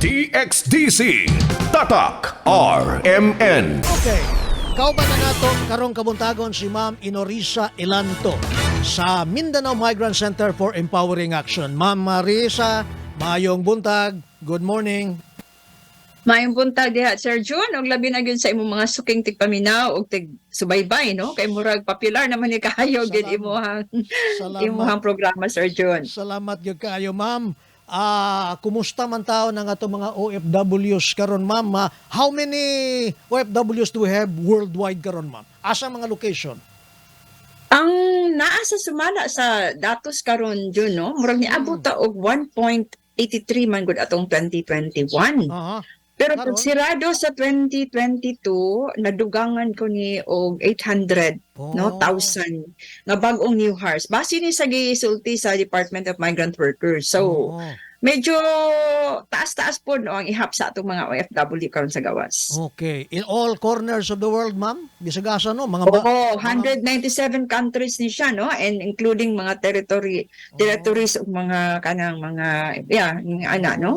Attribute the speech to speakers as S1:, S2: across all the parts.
S1: DXDC Tatak RMN.
S2: Okay. Kauban na nato karong kabuntagon si Ma'am Inorisa Elanto sa Mindanao Migrant Center for Empowering Action. Ma'am Marisa, maayong buntag. Good morning.
S3: Maayong buntag diha, Sir June, ug labi na gyud sa imong mga suking tigpaminaw ug tig subaybay, no, kay murag popular naman ni kaayo gyud
S2: Salamat.
S3: Imuhang
S2: Salamat.
S3: imuhang programa, Sir June.
S2: Salamat gyud kaayo, ma'am. Ah, kumusta man taon ang atong mga OFWs karon, ma'am? Ah, how many OFWs do we have worldwide karon, ma'am? Asa mga location?
S3: Ang naa sa sumala sa datos karon, June, no, murag niabot ta og 1.83 man gud atong 2021. Pero
S2: Karon?
S3: pag sirado sa 2022, nadugangan ko ni og 800, no, thousand nga bag-ong new hires. Base ni sa gisulti sa Department of Migrant Workers. So medyo taas-taas po, no, ang ihap sa atong mga OFW karon sa gawas.
S2: Okay. In all corners of the world, ma'am? Bisag asa, no? Mga
S3: Oo, 197 countries ni siya, no, and including mga territories ug mga kanang mga, yeah, mga ana, no,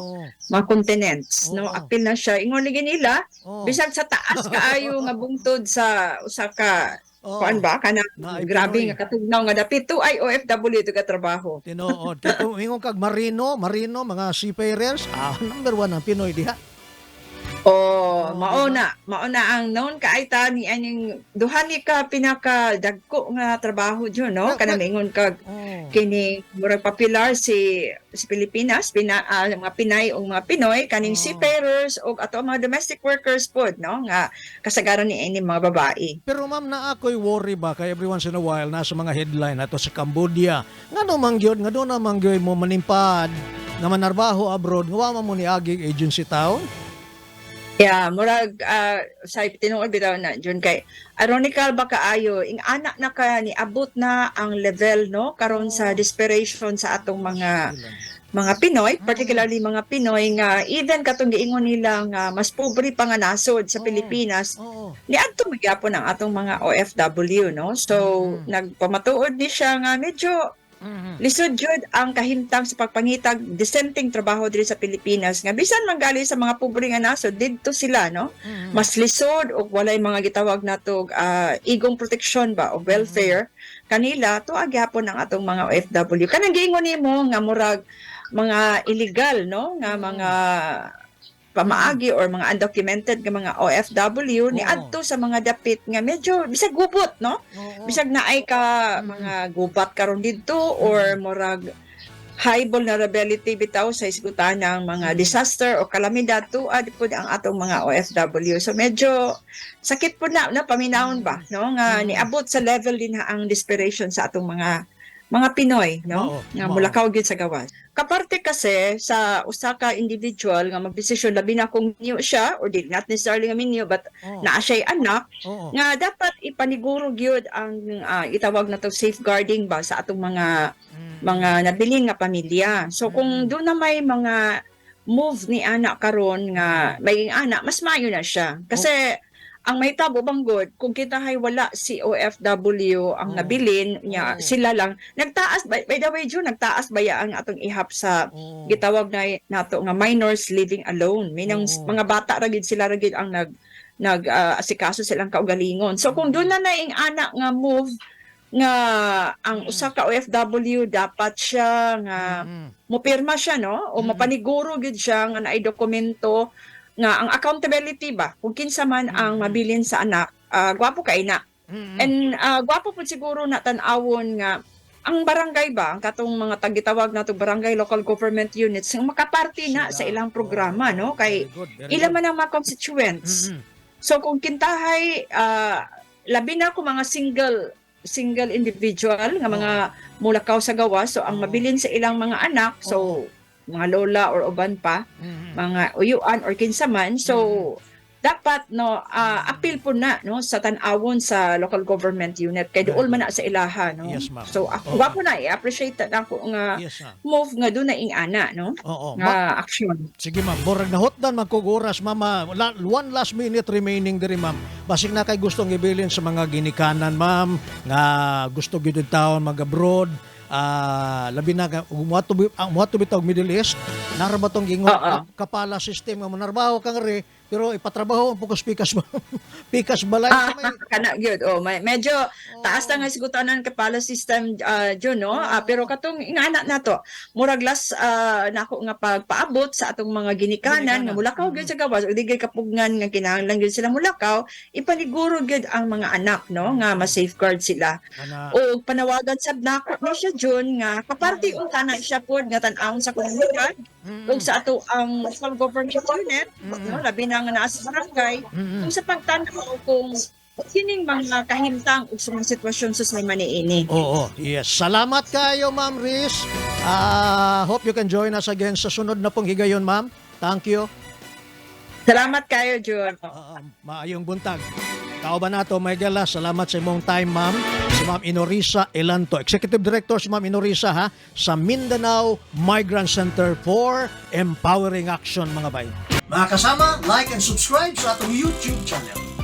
S3: mga continents, no, apil na siya. Ingon lagi nila, bisag sa taas kaayo nga bungtod sa usa ka kuan ba kanang
S2: Naay
S3: grabe
S2: Pinoy.
S3: nga katugnaw nga dapit to ay OFW to trabaho.
S2: Tinuod. Kaya kung ingon kag marino, marino, mga seafarers, number one ang Pinoy diha.
S3: Oh,
S2: Oo,
S3: mao na, mao na ang known kaay ta ni aning duha ni ka pinaka dagko nga trabaho jud, no? Kanang ingon kag kini murag popular si si Pilipinas, mga Pinay o mga Pinoy kaning seafarers o ato ang mga domestic workers pod, no, nga kasagaran ni ini mga babae.
S2: Pero ma'am, na ako'y worry ba kay every once in a while nasa mga headline ato sa Cambodia. Ngano man gyud, ngano naman gyud mo manimpad nga manarbaho abroad, nga wa man mo ni agig agency town?
S3: Yeah, murag sa tinuod bitaw na, Jun, kay ironical ba kaayo ing ana na ka niabot na ang level, no, karon sa desperation sa atong mga Pinoy, particularly mga Pinoy nga even katong giingon nila nga mas pobre pa nga nasod sa Pilipinas, niadto magyapon ang atong mga OFW, no? So nagpamatuod ni siya nga medyo lisod jud ang kahimtang sa pagpangitag disenteng trabaho diri sa Pilipinas nga bisan man gali sa mga pobre nga nasod, didto sila, no, mas lisod og walay mga gitawag nato igong proteksyon ba o welfare kanila. Tuwa gyapon ang atong mga OFW kanang giingon nimo nga murag mga illegal, no, nga mga pamaagi or mga undocumented nga mga OFW ni adto sa mga dapit nga medyo bisag gubot, no, bisag naay ka mga gubat karon didto or murag high vulnerability bitaw sa isgutan ng mga disaster o kalamidad, tuad pud ang atong mga OFW. So medyo sakit po na, na paminawon ba, no, nga niabot sa level din na ang desperation sa atong mga Pinoy, no, nga mulakaw gyud sa gawas. Kaparte kasi sa usa ka individual nga magdesisyon, labi na kung new siya or di not necessarily nga minyo but naa siya'y anak nga dapat ipaniguro gyud ang itawag na to safeguarding ba sa atong mga nabiling nga pamilya. So kung doon na may mga move ni anak karon nga may anak, mas maayo na siya. Kasi ang mahitabo banggod kung kita hay wala si OFW ang nabilin niya, sila lang nagtaas. By the way, June, nagtaas baya ang atong ihap sa gitawag na nato nga minors living alone, meaning mga bata ra gid, sila ra gid ang nag nag asikaso silang kaugalingon. So kung doon na naing anak nga move nga ang usa ka OFW dapat siya nga mopirma siya, no, o mapaniguro gid siya nga naay dokumento nga ang accountability ba kung kinsa man ang mabilin sa anak, gwapo kay na. And gwapo pud siguro na tan-awon nga ang barangay ba, ang katong mga tagitawag nato barangay local government units nga makaparte na sa
S2: Sila.
S3: ilang programa, no, kay
S2: Very good, very
S3: ila
S2: good.
S3: man ang mga constituents. So kung kintahay labi na kung mga single single individual nga mga mulakaw sa gawas, so ang mabilin sa ilang mga anak, so mga lola or uban pa, mga uyuan or kinsa man, so dapat, no, appeal po na, no, sa tan-awon sa local government unit kay duol man na sa ilaha, no.
S2: Yes, ma'am.
S3: So ako gwapo na i-appreciate na ako nga
S2: Yes, ma'am.
S3: move nga doon na ing ana, no, nga action.
S2: Sige, ma'am, borag nahotdan man kog oras, mama. One last minute remaining diri, ma'am. Basig na kay gustong ibilin sa mga ginikanan, ma'am, nga gusto gyud taon mag-abroad. Labi na ang muadto bitaw og Middle East, nara ba tong gingon
S3: Oo.
S2: Kafala system nga monarbaho kang re pero ipatrabaho ang pukos pikas pikas balay.
S3: Ah, kana gyud. Oh, may, medyo taas na nga sigutanan kafala system, Jun, no? Ah, pero katong ingana na to, murag last nako nga pagpaabot sa atong mga ginikanan
S2: Ginikanan.
S3: nga mulakaw gyud sa gawas ug di gyud kapugngan nga kinahanglan gyud sila mulakaw, ipaniguro gyud ang mga anak, no, nga ma-safeguard sila.
S2: Kana.
S3: O panawagan sab nako ni siya, Jun, nga kaparte unta na siya pod nga tan-awon sa komunidad ug sa ato ang local government unit, no, labi na nga naa sa barangay kung sa pagtan-aw kung kining mga kahimtang ug sa mga sitwasyon sa sama niini.
S2: Oo, yes. Salamat kayo, Ma'am Riz. Ah, hope you can join us again sa sunod na pong higayon, ma'am. Thank you.
S3: Salamat kayo, Jun.
S2: Oo, maayong buntag. Kauban nato, Miguel, ah, salamat sa imong time, ma'am. Si Ma'am Inorisa Elanto, Executive Director si Ma'am Inorisa ha, sa Mindanao Migrant Center for Empowering Action, mga bay. Mga kasama, like and subscribe sa atong YouTube channel.